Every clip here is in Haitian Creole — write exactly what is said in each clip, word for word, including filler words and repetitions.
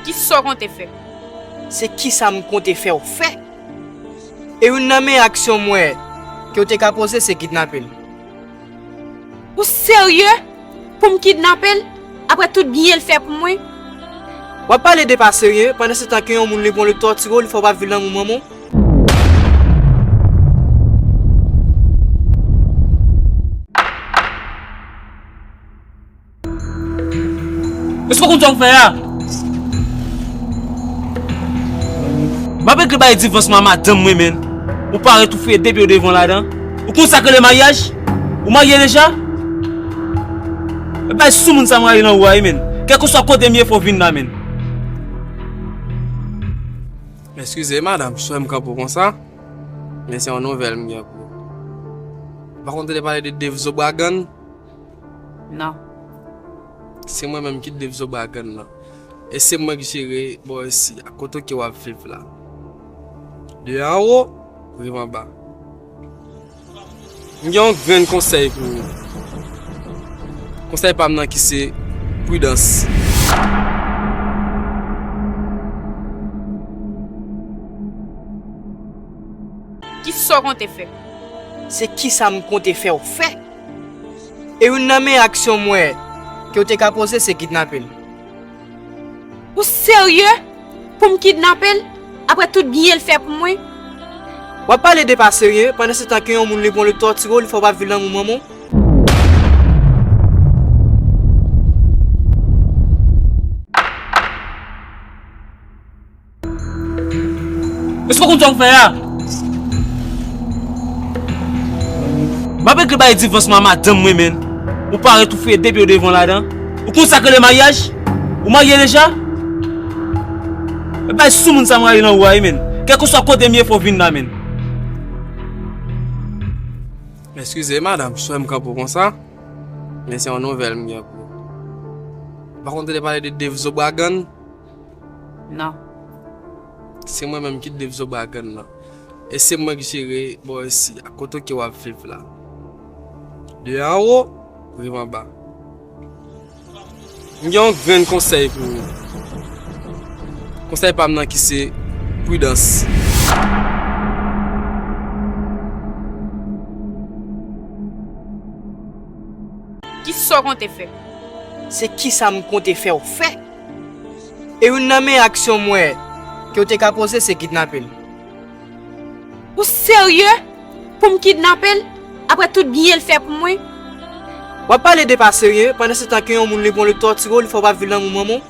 Kisa w konte fè? Se kisa m konte fè w fè? E youn nan meyè aksyon m wè ke w te ka poze se kidnape l. Ou serye? Pou m kidnape l? Apre tout byen l fè pou mwen? W ap pale de pa serye, pandan se tan ke yon moun li pran l tòtire w, li fè w pa viv lanmou manman w. Èske w konn sa w fè a? M ap regle bay divòs mwen a madanm mwen, menn. Ou parèt ou fouye de pye w devan ladan. Ou konn sa k rele maryaj? Ou marye deja? E bay soumoun sa m rale nan ou a wi, menn. Kèlkeswa kote m ye, fò w vin la, menn. Eskize, madanm, si w wè m kanpe w konsa, men se yon nouvèl m gen pou ou. Ou pa konn tande pale de Dave Zobragan? Non. Se mwen menm ki Dave Zobragan nan. E se mwen ki jere bò isi a, kote ke w ap viv la. De anwo, rive anba. M gen yon grenn konsèy pou ou. Konsèy pa m nan ki se pridans. Kisa w konte fè? Se kisa m konte fè w fè? E youn nan meyè aksyon m wè ke w te ka poze se kidnape l. Ou serye? Pou m kidnape l? Apre tout byen l fè pou mwen? W ap pale de pa serye, pandan se tan ke yon moun li pran l tòtire w, li fè w pa viv lanmou manman w. Èske w konn sa w fè a? M ap regle bay divòs mwen a madanm mwen, menn. Ou parèt ou fouye de pye w devan ladan. Ou konn sa k rele maryaj? Ou marye deja? E bay soumoun sa m rale nan ou a wi, menn. Kèlkeswa kote m ye, fò w vin la, menn. Eskize, madanm, si w wè m kanpe w konsa, men se yon nouvèl m gen pou ou. Ou pa konn tande pale de Dave Zobragan? Non. Se mwen menm ki Dave Zobragan nan. E se mwen ki jere bò isi a, kote ke w ap viv la. De anwo, rive anba. M gen yon grenn konsèy pou ou. Konsèy pa m nan ki se pridans. Kisa w konte fè? Se kisa m konte fè w fè? E youn nan meyè aksyon m wè ke w te ka poze se kidnape l. Ou serye? Pou m kidnape l? Apre tout byen l fè pou mwen? W ap pale de pa serye, pandan se tan ke yon moun li pran l tòtire w, li fè w pa viv lanmou manman w.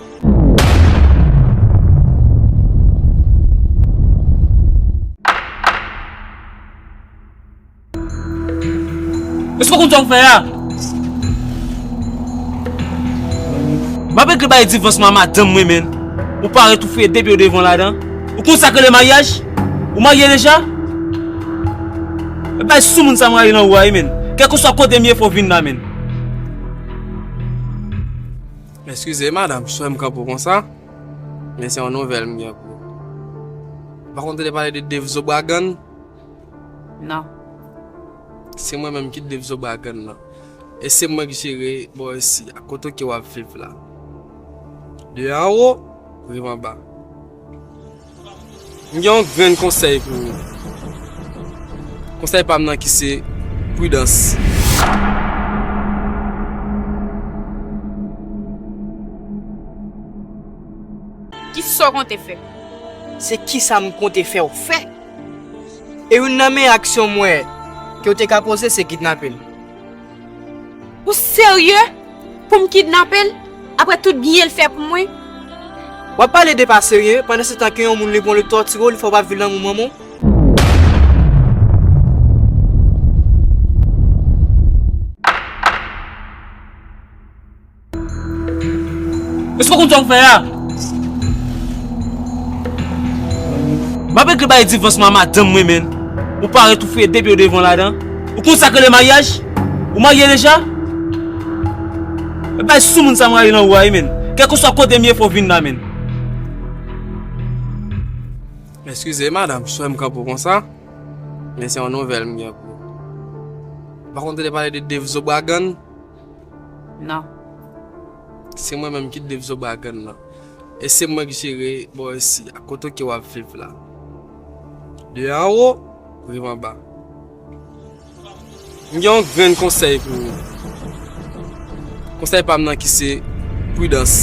Èske w konn sa w fè a? M ap regle bay divòs mwen a madanm mwen, menn. Ou parèt ou fouye de pye w devan ladan. Ou konn sa k rele maryaj? Ou marye deja? E bay soumoun sa m rale nan ou a wi, menn. Kèlkeswa kote m ye, fò w vin la, menn. Eskize, madanm, si w wè m kanpe w konsa, men se yon nouvèl m gen pou ou. Ou pa konn tande pale de Dave Zobragan? Non. Se mwen menm ki Dave Zobragan nan. E se mwen ki jere bò isi a, kote ke w ap viv la. De anwo, rive anba. M gen yon grenn konsèy pou ou. Konsèy pa m nan ki se pridans. Kisa w konte fè? Se kisa m konte fè w fè? E youn nan meyè aksyon m wè ke w te ka poze se kidnape l. Ou serye? Pou m kidnape l? Apre tout byen l fè pou mwen? W ap pale de pa serye, pandan se tan ke yon moun li pran l tòtire w, li fè w pa viv lanmou manman w. Èske w konn sa w fè a? M ap regle bay divòs mwen a madanm mwen, menn. Ou parèt ou fouye de pye w devan ladan. Ou konn sa k rele maryaj? Ou marye deja? E bay soumoun sa m rale nan ou a wi, menn. Kèlkeswa kote m ye, fò w vin la, menn. Eskize, madanm, si w wè m kanpe w konsa, men se yon nouvèl m gen pou ou. Ou pa konn tande pale de Dave Zobragan? Non. Se mwen menm ki Dave Zobragan nan. E se mwen ki jere bò isi a, kote ke w ap viv la. De anwo, rive anba. M gen yon grenn konsèy pou ou. Konsèy pa m nan ki se pridans.